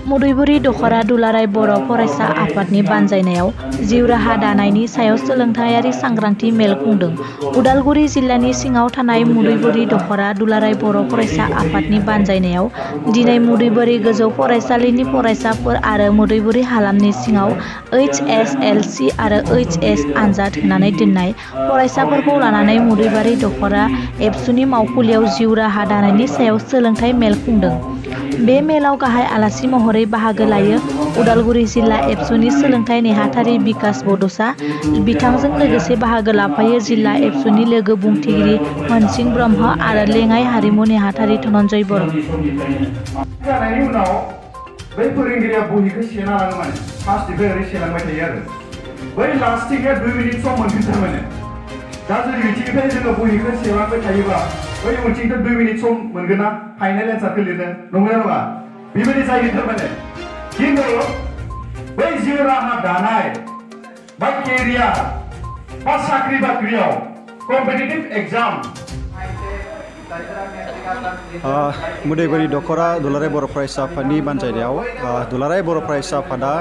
मुदैबुरि दखरा दुलाराय बर' फरायसा आफादनि बानजायनायाव जिउ राहा दानायनि सायाव सोलोंथायारि सांग्रांथि मेल खुंदों। उदालगुरि जिल्लानि सिङाव थानाय मुदैबुरि दखरा दुलाराय बर' फरायसा आफादनि बानजायनायाव दिनै मुदैबुरि गोजौ फरायसालिनि फरायसाफोर आरो मुदैबुरि हालामनि सिङाव HSLC आरो HS आनजाद होनानै दोननाय फरायसाफोरखौ लानानै मुदैबुरि दखरा एबसुनि मावखुलियाव जिउ राहा दानायनि सायाव सोलोंथाइ मेल खुंदों। बे मेलाव गाहाय आलासि महरै बाहागो लायो उदालगुरि जिल्ला एबसुनि सोलोंथाइ नेहाथारि बिकास बड'सा। बिथांजों लोगोसे बाहागो लाफायो जिल्ला एबसुनि लोगो बुंथिगिरि मोनसिं ब्रह्म आरो लेङाइ हारिमु नेहाथारि धनन्जय बर'। जानायनि उनाव बै फोरोंगिरिया बहिखौ सेना लाङो माने फार्स्टनिफ्राय ओरै सेलांबाय थायो आरो बै लास्टनिफ्राय 2 मिनिट सम मोनगोन थारमाने। दा जुदि बिथिंनिफ्राय जोङो बहिखौ सेलांबाय थायोबा बै उनथिंथ' 2 मिनिट सम मोनगोन ना फाइनाल एन्सारखौ लिरनो, नंगौना नङा? बेबायदि जायो थारमाने। खिन्थु बै जिउ राहा दानाय बा केरियार बा साख्रि बाख्रियाव कम्पिटिटिभ एग्जाम मुदैबुरि दखरा दुलाराय बर' फरायसा आफादनि बानजायनायाव दुलाराय बर' फरायसा आफादा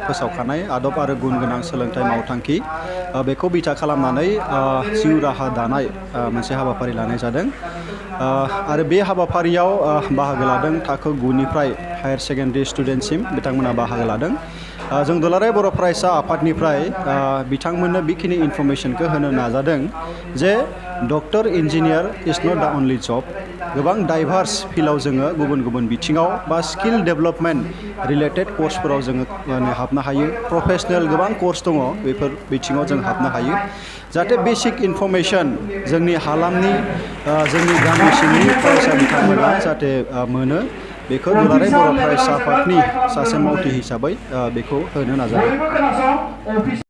फोसावखानाय आदब आरो गुन गोनां सोलोंथाइ मावथांखि बेखौ बिथा खालामनानै जिउ राहा दानाय मोनसे हाबाफारि लानाय जादों। आरो बे हाबाफारियाव बाहागो लादों थाखो 9निफ्राय हायार सेकेन्डारि स्टुडेन्टसिम बिथांमोना बाहागो लादों। जों दुलाराय बर' फरायसा आफादनिफ्राय बिथांमोननो बेखिनि इनफरमेसनखौ होनो नाजादों जे डक्टर इन्जिनियार इज नट दा अनलि जब। गोबां डाइभार्स फिल्डआव जोङो गुबुन गुबुन बिथिङाव बा स्किल डेभेलपमेन्ट रिलेटेड कर्सफोराव जोङो हाबनो हायो। प्रफेसनेल गोबां कर्स दङ, बेफोर बिथिङाव जों हाबनो हायो। जाहाथे बेसिक इनफरमेसन जोंनि हालामनि जोंनि गामि सिंनि फरायसा बिथांमोना जाहाथे मोनो, बेखौ दुलाराय बर' फरायसा आफादनि सासे मावथि हिसाबै बेखौ होनो नाजादों।